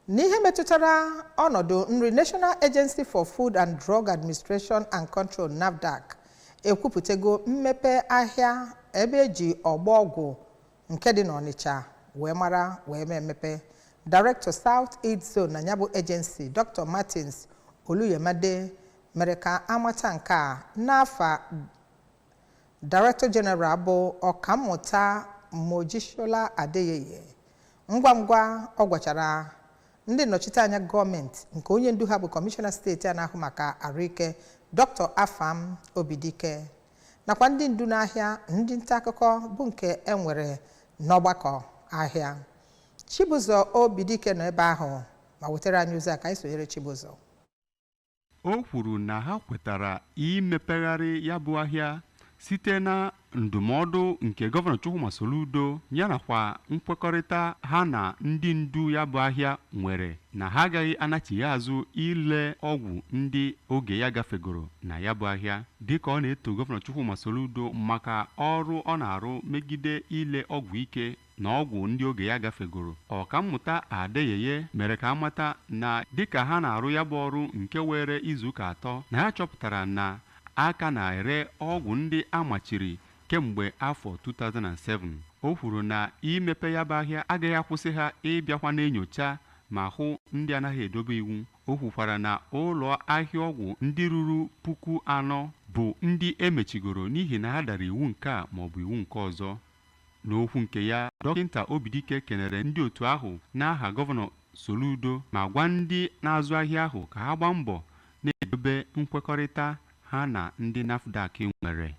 N'ihe metụtara ọnọdụ nri, National Agency for Food and Drug Administration and Control, NAFDAC, ekwupụtago mmepe ahịa ebe eji ọgbọ ọgwụ nke dị n'Ọnịcha wee mara wee mee mmepe. Director, South East Zone na ya bụ agency, Dr. Martins Oluyemade, mere ka amata nke a n'afa Director General bụ Ọkammụta Mojisola Adeyeye, ngwa ngwa ọ gwachara ndị nnọchiteanya gọọmenti nke onye ndu ha bụ kọmishọna steeti a na-ahụ maka arụike, Dr. Afam Obidike, nakwa ndị ndu n'ahịa, ndị nta akụkọ, bụ nke e nwere n'ọgbakọ ahịa. Chibụzọ Obidike nọ ebe ahụ ma wetara anyị ozi a. Ka anyị sonyere Chibụzọ. O kwuru na ha kwetara imepegharị ya bụ ahịa site na ndụmọdụ nke Gọvanọ Chukwuma Soludo, ya nakwa nkwekọrịta ha na ndị ndu ya bụ ahịa nwere na ha agaghị anachighi azụ ile ọgwụ ndị oge ya gafegoro na ya bụ ahịa. Dịka ọ na-eto Gọvanọ Chukwuma Soludo maka ọrụ ọ na-arụ megide ile ọgwụ ike na ọgwụ ndị oge ya gafegoro, Ọkammụta Adeyeye mere ka amata na dịka ha na-arụ ya bụ ọrụ nke were izuụka 3, na ha chọpụtara na aka na-ere ọgwụ ndị a machiri kemgbe afọ 2007. O kwuru na imepe ya bụ ahịa agaghị akwụsị ha ịbịakwa na-enyocha ma hụ ndị anaghị edobe iwu. O kwukwara na ụlọ ahịa ọgwụ ndị ruru 4,000 bụ ndị emechigoro n'ihi na ha dara iwu nke a maọbụ iwu nke ọzọ. N'okwu nke ya, Dọkịta Obidike kenere ndị otu ahụ n'aha Gọvanọ Soludo ma gwa ndị na-azụ ahịa ahụ ka ha gbaa mbọ na-edobe nkwekọrịta ha na ndị NAFDAC nwere.